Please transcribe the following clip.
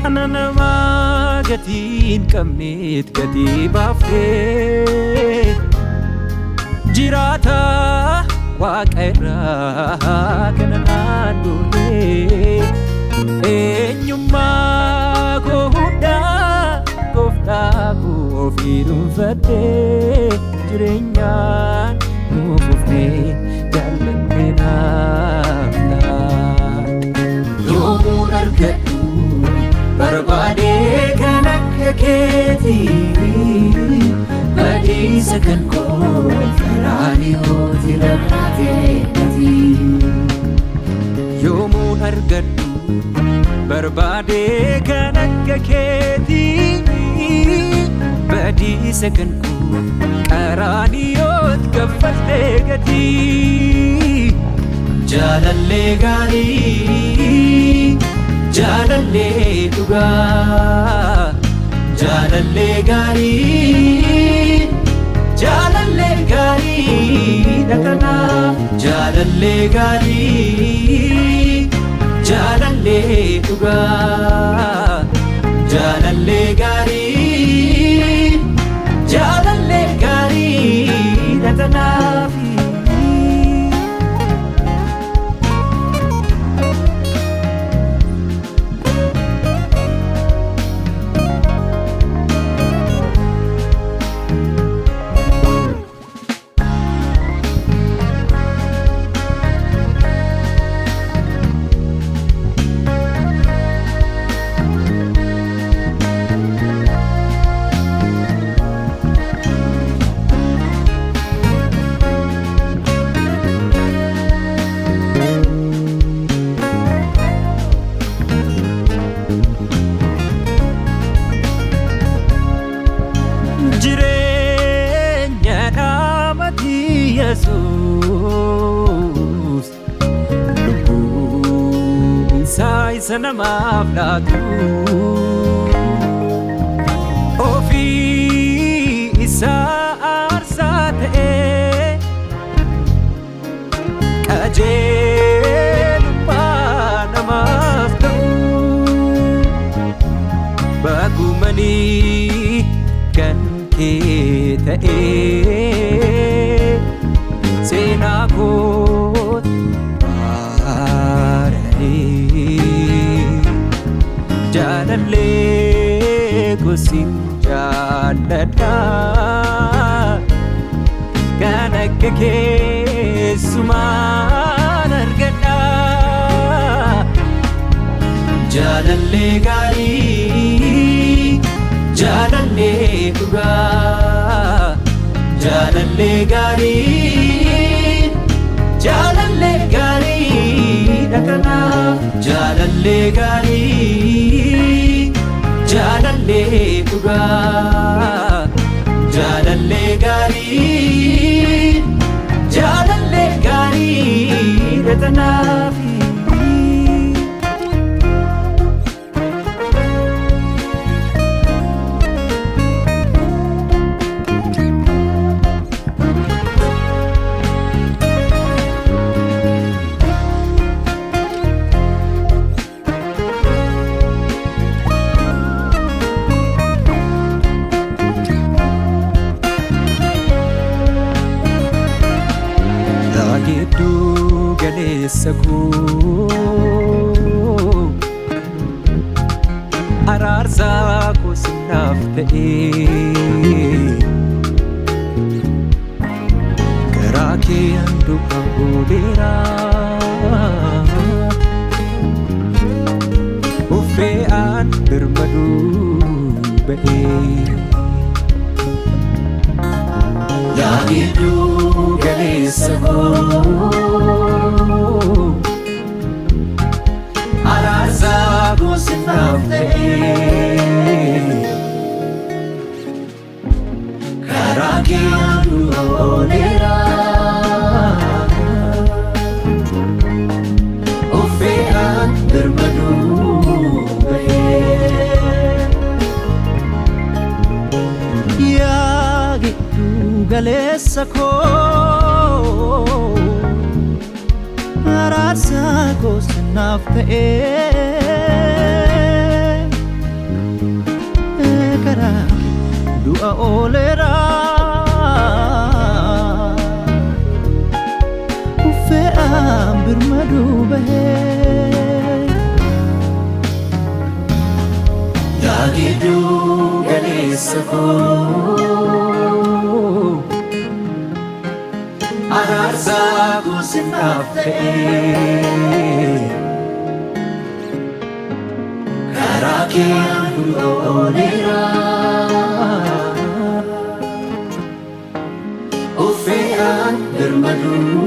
Ana namaa gatii hin qabneet gatii baaftee jiraata waaqa irraa kana naan gootee eenyummaa koo hundaa gooftaa koo ofii dhuunfattee jireenyaan nuuf ufnee jaalladhee naaf laatte. Yoomuun argadhu barbaadee kan akka keetii badiisa kan koo qaraaniyooti laatee gatii. Yoomuun argadhu barbaadee kan akka keetii badiisa kan koo qaraaniyoot kaffaltee gatii. Jaalallee gaarii, jaalallee dhugaa, jaalallee gaarii, jaalallee gaarii dhaqanaa, jaalallee gaarii, jaalallee dhugaa, jaalallee gaarii, jaalallee gaarii dhaqanaa. Jireenya dhaamati Yesuus lubbuu isaa isa namaaf laatu ofii isaa aarsaa ta'ee qajeelummaa namaaf ta'u bagumanii kan kee ta'ee seenaa koot haara'ee jaalallee gosin jaalladha kan akka keessumaan argadha. Jaalallee gaarii, jaalallee dhugaa, jaalallee gaarii, jaalallee gaarii dhaqanaaf, jaalallee gaarii, jaalallee dhugaa, jaalallee gaarii, jaalallee gaarii dhaqanaaf. Yaa gidduu galeessa koo araarsaa koo sinaaf ta'ee garaa kee handhuuqa ooleera uffee aan birmaduu ba'ee. Yaa gidduu galeessa koo araarsaa koo sinaaf ta'ee karaa kee handhuuqa ooleera uffee aan birmaduu ba'ee. Yaa gidduu galeessa koo araarsaa koo sinaaf ta'ee Yaa gidduu galeessa koo, araarsaa kuusinaaf ta'ee, karaa kee ooleera. Uffeedhaan birmaduu.